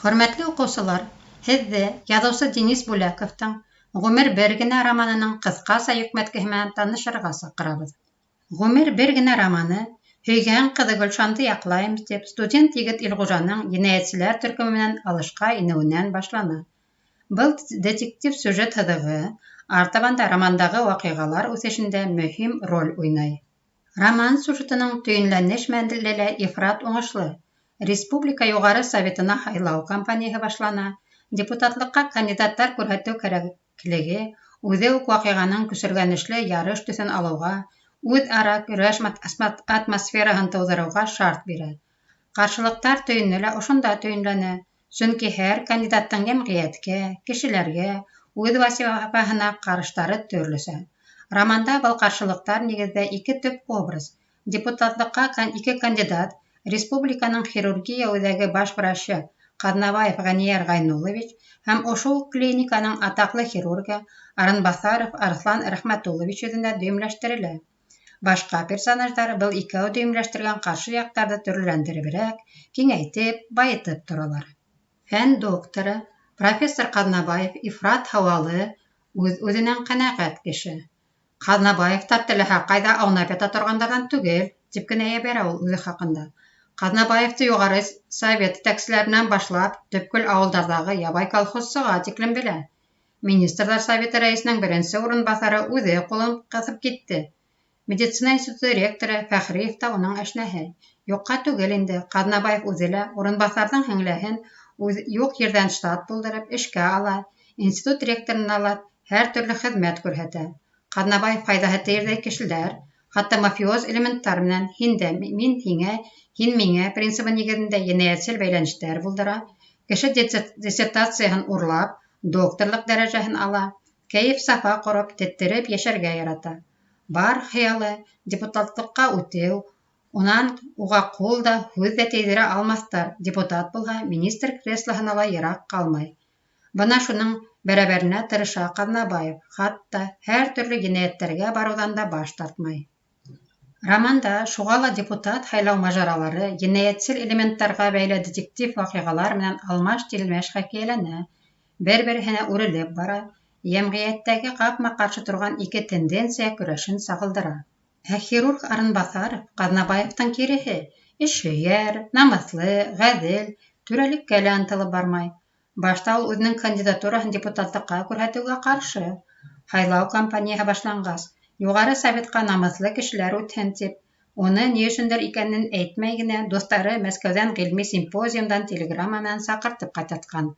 Хөрмәтле уҡыусылар, һеҙҙе яҙыусы Денис Бүләковтың «Ғүмер бер генә» романының ҡыҫҡаса йөкмәткеһе менән танышырға саҡырабыҙ. «Ғүмер бер генә» романы һөйгән ҡыҙы Гөлшанды яҡлайым тип студент егет Илғужаның енәйәтселәр төркөмө менән алышҡа инеүенән башлана. Был детектив сюжет һыҙығы артабан да романдағы ваҡиғалар үҫешендә мөһим роль уйнай. Роман сюжетының төйөнләнеш мәле лә ифрат уңышлы. Республика Юғары Советына һайлау кампанияһы башлана, депутатлыҡҡа кандидаттар күрһәтеү кәрәклеге үҙе үк ваҡиғаның көсөргәнешле ярыш төҫөн алыуға, үҙ-ара көрәш атмосфераһын тыуҙырыуға шарт бирә. Ҡаршылыҡтар төйөнө лә ошонда төйөнләнә, сөнки һәр кандидаттың йәмғиәткә, кешеләргә, үҙ вазифаһына ҡараштары төрлөсә. Романда был ҡаршылыҡтар нигеҙҙә ике төп образ — депутатлыҡҡа ике кандидат, республиканың хирургия үҙәге баш врачы Ҡаҙнабаев Ғәниәр Ғәйнуллович һәм ошо уҡ клиниканың атаҡлы хирургы Арынбаҫаров Арыҫлан Рәхмәтуллович йөҙөндә дөйөмләштерелә. Башҡа персонаждар был икәү дөйөмләштергән ҡаршы яҡтарҙы төрлөләндереберәк, киңәйтеп, байытып торалар. Фән докторы, профессор Ҡаҙнабаев ифрат һауалы, үҙ-үҙенән ҡәнәғәт кеше. Ҡаҙнабаевтар теләһә ҡайҙа аунап ята торғандарҙан түгел, тип кенә ебәрә ул үҙе хаҡында. Ҡаҙнабаевты Юғары Совет етәкселәренән башлап төпкөл ауылдарҙағы ябай колхозсыға тиклем белә. Министрҙар Советы рәйесенең беренсе урынбаҫары үҙе ҡулын ҡыҫып китте. Медицина институты ректоры Фәхриев та уның әшнәһе. Юҡҡа түгел инде, Ҡаҙнабаев үҙе лә урынбаҫарҙың һеңлеһен юҡ ерҙән штат булдырып, эшкә ала, институт ректорына ла һәр төрлө хеҙмәт күрһәтә. Ҡаҙнабаев файҙаһы тейерҙәй кешеләр, хатта мафиоз элементтар менән «һин дә мин һиңә, һин миңә» принцибы нигеҙендә енәйәтсел бәйләнештәр булдыра, кеше диссертацияһын урлап, докторлыҡ дәрәжәһен ала, кәйеф-сафа ҡороп, теттереп йәшәргә ярата. Бар хыялы — депутатлыҡҡа үтеү, унан уға ҡул да, һүҙ ҙә тейҙерә алмаҫтар, депутат булһа, министр креслоһына ла йыраҡ ҡалмай. Бына шуның бәрәбәренә тырыша Ҡаҙнабаев, хатта һәр төрлө енәйәттәргә барыуҙан да баш тартмай. Романда шуға ла депутат һайлау мажаралары енәйәтсел элементтарға бәйле детектив ваҡиғалар менән алмаш-тилмәш хикәйәләнә, бер-береһенә үрелеп бара, йәмғиәттәге ҡапма-ҡаршы торған ике тенденция көрәшен сағылдыра. Ә хирург Арынбаҫаров Ҡаҙнабаевтың киреһе, эшһөйәр, намыҫлы, ғәҙел, түрәлеккә лә ынтылып бармай. Башта ул үҙенең кандидатураһын депутатлыҡҡа күрһәтеүгә ҡаршы. Һайлау кампанияһы башланғас, Юғары Советҡа намыҫлы кешеләр үтһен тип, уны ни өсөндөр икәнен әйтмәй генә дуҫтары Мәскәүҙән ғилми симпозиумдан телеграмма менән саҡыртып ҡайтартҡан.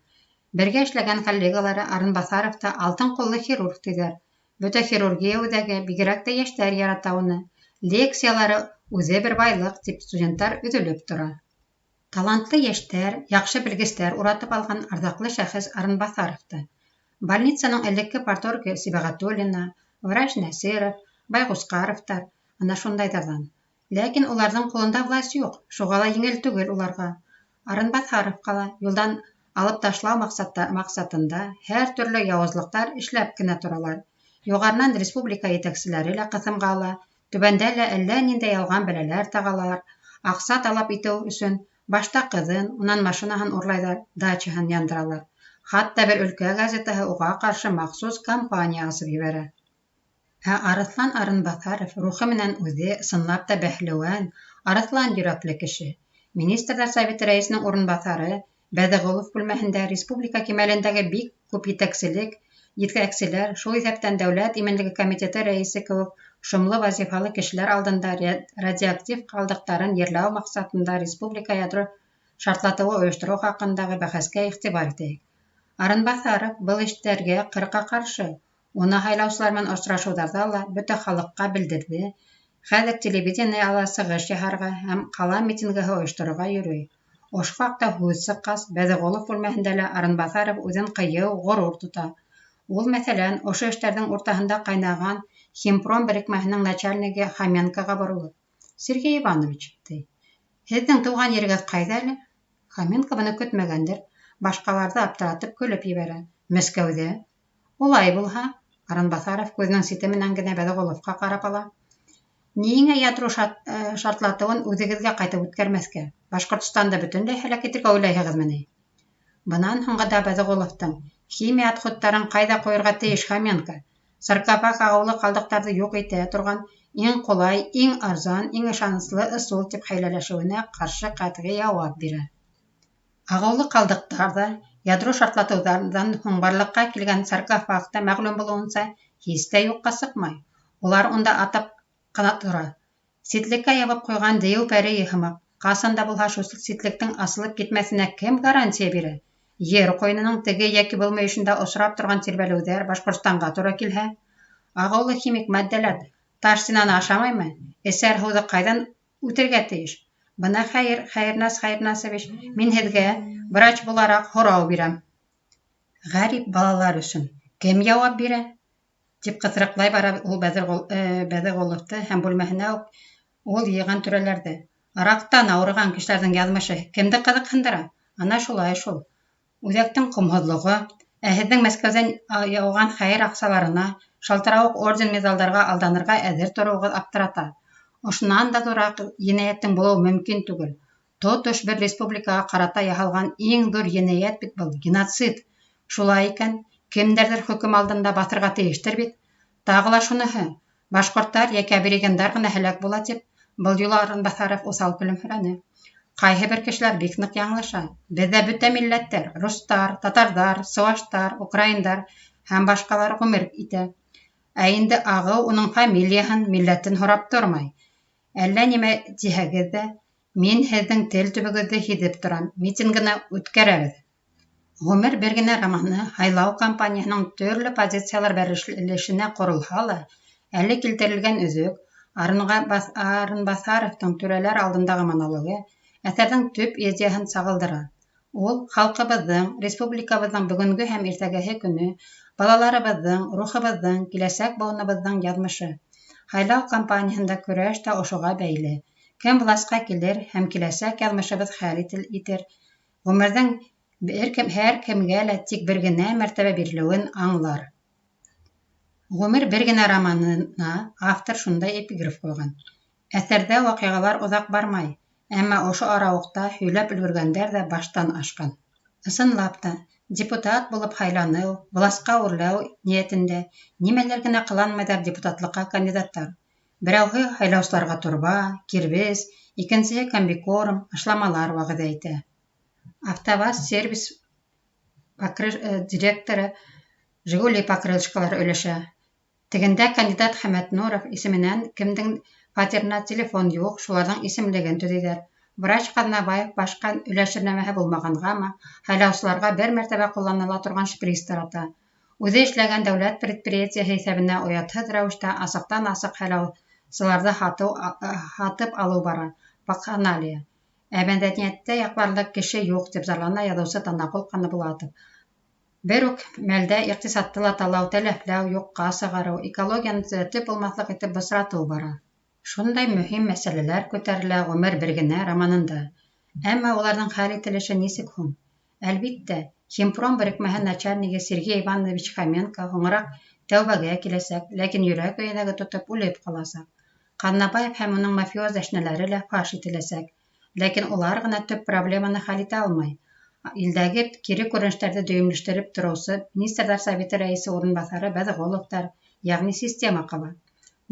Бергә эшләгән коллегалары Арынбаҫаровты алтын ҡуллы хирург тиҙәр. Бөтә хирургия үҙәге, бигерәк тә йәштәр ярата уны. Лекциялары үҙе бер байлыҡ, тип студенттар өҙөлөп тора. Талантлы йәштәр, яҡшы белгестәр уратып алған арҙаҡлы шәхес Арынбаҫаровты. Больницаның элекке парторгы Сибәғәтуллина, врач Нәсиров, Байғусҡаровтар ана шундайҙарҙан. Ләкин уларҙың ҡулында власть юҡ, шуға ла еңел түгел уларға. Арынбаҫаровҡа ла юлдан алып ташлау маҡсатында һәр төрлө яуызлыҡтар эшләп кенә торалар. Юғарынан республика етәкселәре лә ҡыҫымға ала, түбәндә лә әллә ниндәй ялған бәләләр тағалар, аҡса талап итеү өсөн башта ҡыҙын, унан машинаһын урлайҙар, дачаһын яндыралар. Хатта бер өлкә газетаһы уға ҡаршы махсус кампания асып ебәрә. Ә Арыҫлан Арынбаҫаров рухы менән үҙе, ысынлап та, бәһлеүән, арыҫлан йөрәкле кеше. Министрҙар Советы рәйесенең урынбаҫары Бәҙеғолов бүлмәһендә республика кимәлендәге бик күп етәкселәр, шул иҫәптән Дәүләт именлеге комитеты рәйесе кеүек шомло вазифалы кешеләр алдында радиоактив ҡалдыҡтарын ерләү маҡсатында республика ядро шартлатыуы ойоштороу хаҡындағы бәхәскә иғтибар итәйек. Арынбаҫаров был эштәргә ҡырҡа ҡаршы. Уны һайлаусылар менән осрашыуҙарҙа ла бөтә халыҡҡа белдерҙе, хәҙер телевидениела сығыш яһарға һәм ҡала митингыһы ойошторорға йөрөй. Ошо хаҡта һүҙ сыҡҡас, Бәҙеғолов бүлмәһендә лә Арынбаҫаров үҙен ҡыйыу, ғорур тота. Ул, мәҫәлән, ошо эштәрҙең уртаһында ҡайнаған Химпром берекмәһенең начальнигы Хоменкоға боролоп: «Сергей Иванович, — ти, — һеҙҙең тыуған ерегеҙ ҡайҙа әле?» Хоменко быны көтмәгәндер, башҡаларҙы аптыратып көлөп ебәрә: «Мәскәүҙә». «Улай булһа, — Арынбаҫаров күҙенең сите менән генә Бәҙеғоловҡа ҡарап ала, — ниңә ядро шартлатыуын үҙегеҙгә ҡайтып үткәрмәҫкә? Башҡортостанды бөтөнләй һәләк итергә уйлайһығыҙмы ни?» Бынан һуң да Бәҙеғоловтың: «Химия отходтарын ҡайҙа ҡуйырға тейеш Хоменко? Саркофаг ағыулы ҡалдыҡтарҙы юҡ итә торған иң ҡулай, иң арзан, иң ышаныслы ысул», — тип хәйләләшеүенә ҡаршы ҡәтғи яуап бирә. Ағыулы ҡалдыҡтар ҙа, ядро шартлатыуҙарҙан һуң барлыҡҡа килгән саркофаг та, мәғлүм булыуынса, һис тә юҡҡа сыҡмай. Улар унда атып ҡына тора. Ситлеккә ябып ҡуйған дейеү пәрейе һымаҡ. Ҡасан да булһа шул ситлектең асылып китмәҫенә кем гарантия бирә? Ер ҡуйынының теге йәки был мөйөшөндә осрап торған тирбәлеүҙәр Башҡортостанға тура килһә? Ағыулы химик матдәләр таш стенаны ашамаймы? Эсәр һыуҙы ҡайҙан үтергә тейеш? Бына хәйер, Хәйернас Хәйернасович, мин һеҙгә, врач булараҡ, һорау бирәм. Ғәрип балалар өсөн кем яуап бирә? Тип ҡыҫырыҡлай бара ул Бәҙеғоловты һәм бүлмәһенә үк ул йыйған түрәләрҙе. Рактан ауырыған кешеләрҙең яҙмышы кемде ҡыҙыҡһындыра? Ана шулай шул. Үҙәктең ҡомһоҙлоғо, ә һеҙҙең Мәскәүҙән яуған хәйер аҡсаларына, шалтырауыҡ орден-миҙалдарға алданырға әҙер тороуығыҙ аптырата. Ошонан да ҙурыраҡ енәйәттең булыуы мөмкин түгел. Тотош бер республикаға ҡарата яһалған иң ҙур енәйәт бит был, геноцид. Шулай икән, кемдәрҙер хөкөм алдында баҫырға тейештер бит. Тағы ла шуныһы, башҡорттар йәки аборигендар ғына һәләк була тип, был юлы Арынбаҫаров уҫал көлөмһөрәне. Ҡайһы бер кешеләр бик ныҡ яңылыша. Беҙҙә бөтә милләттәр — рустар, татарҙар, сыуаштар, украиндар һәм башҡалар ғүмер итә. Ә инде ағыу уның фамилияһын, милләтен һорап тормай. Әллә нимә тиһәгеҙ ҙә, мин һеҙҙең тел төбөгөҙҙө һиҙеп торам. Митингыны үткәрәбеҙ. Ғүмер бер генә романы һайлау кампанияһының төрлө позициялар бәрелешенә ҡоролһа ла, әле килтерелгән өҙөк, Арынбаҫаровтың түрәләр алдындағы монологы, әҫәрҙең төп идеяһын сағылдыра. Ул — халҡыбыҙҙың, республикабыҙҙың бөгөнгө һәм иртәгәһе көнө, балаларыбыҙҙың, рухыбыҙҙың, киләсәк быуыныбыҙҙың яҙмышы. Һайлау кампанияһында көрәш тә ошоға бәйле. Кем власҡа килер һәм киләсәк яҙмышыбыҙ хәл итер, ғүмерҙең һәр кемгә лә тик бер генә мәртәбә бирелеүен аңлар. Ғүмер бер генә романына автор шундай эпиграф ҡуйған. Әҫәрҙә ваҡиғалар оҙаҡ бармай, әммә ошо арауыҡта һөйләп өлгөргәндәр ҙә баштан ашҡан. Ысынлап та, депутат булып һайланыу, власҡа үрләү ниәтендә нимәләр генә ҡыланмайҙар депутатлыҡҡа кандидаттар. Берәүһе һайлаусыларға торба, кирбес, икенсеһе комбикорм, ашламалар вәғәҙә итә. АвтоВАЗ сервис директоры «Жигули» покрышкалар өләшә. Тегендә кандидат Хәмәтнуров исеменән кемдең фатирына телефон юҡ, шуларҙың исемлеген төҙөйҙәр. Врач Ҡаҙнабаев башҡа өләшер нәмәһе булмағанғамы, һайлаусыларға бер мәртәбә ҡулланыла торған шприц тарата. Үҙе эшләгән дәүләт предприятиеһы иҫәбенә оятһыҙ рәүештә асыҡтан-асыҡ һайлаусыларҙы һатып алыу бара. Вакханалия. Ә мәҙәниәтте яҡларлыҡ кеше юҡ, тип зарлана яҙыусы Танаҡол Ҡанбулатов. Бер үк мәлдә иҡтисадты ла талау, тәләфләү, юҡҡа сығарыу, экологияны төҙәтеп булмаҫлыҡ итеп бысратыу бара. Шундай мөһим мәсьәләләр күтәрелә Ғүмер бер генә романында. Әммә уларҙың хәл ителеше нисек һуң? Әлбиттә, Химпром берекмәһе начальнигы Сергей Иванович Хоменко һуңыраҡ тәүбәгә киләсәк, ләкин йөрәк өйәнәге тотоп үлеп ҡаласаҡ. Ҡаҙнабаев һәм уның мафиоз әшнәләре лә фаш ителәсәк. Ләкин улар ғына төп проблеманы хәл итә алмай. Илдәге кире күренештәрҙе дөйөмләштереп тороусы Министрҙар Советы рәйесе урынбаҫары Бәҙеғоловтар, йәғни система ҡала.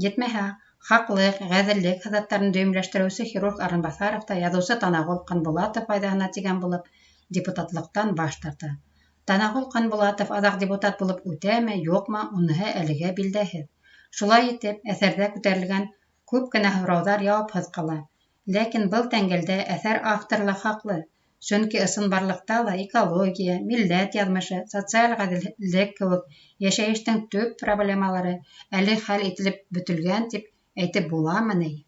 Етмәһә, хаҡлыҡ, ғәҙеллек һыҙаттарын дөйөмләштереүсе хирург Арынбаҫаров та яҙыусы Танағол Ҡанбулатов файҙаһына тигән булып, депутатлыҡтан баш тарта. Танағол Ҡанбулатов аҙаҡ депутат булып үтәме, юҡмы, уныһы әлегә билдәһеҙ. Шулай итеп, әҫәрҙә күтәрелгән күп кенә һорауҙар яуапһыҙ ҡала. Ләкин был тәңгәлдә әҫәр авторы ла хаҡлы, сөнки ысынбарлыҡта ла экология, милләт яҙмышы, социаль ғәҙеллек кеүек йәшәйештең төп проблемалары әле хәл ителеп бөтөлгән тип әйтеп буламы ни?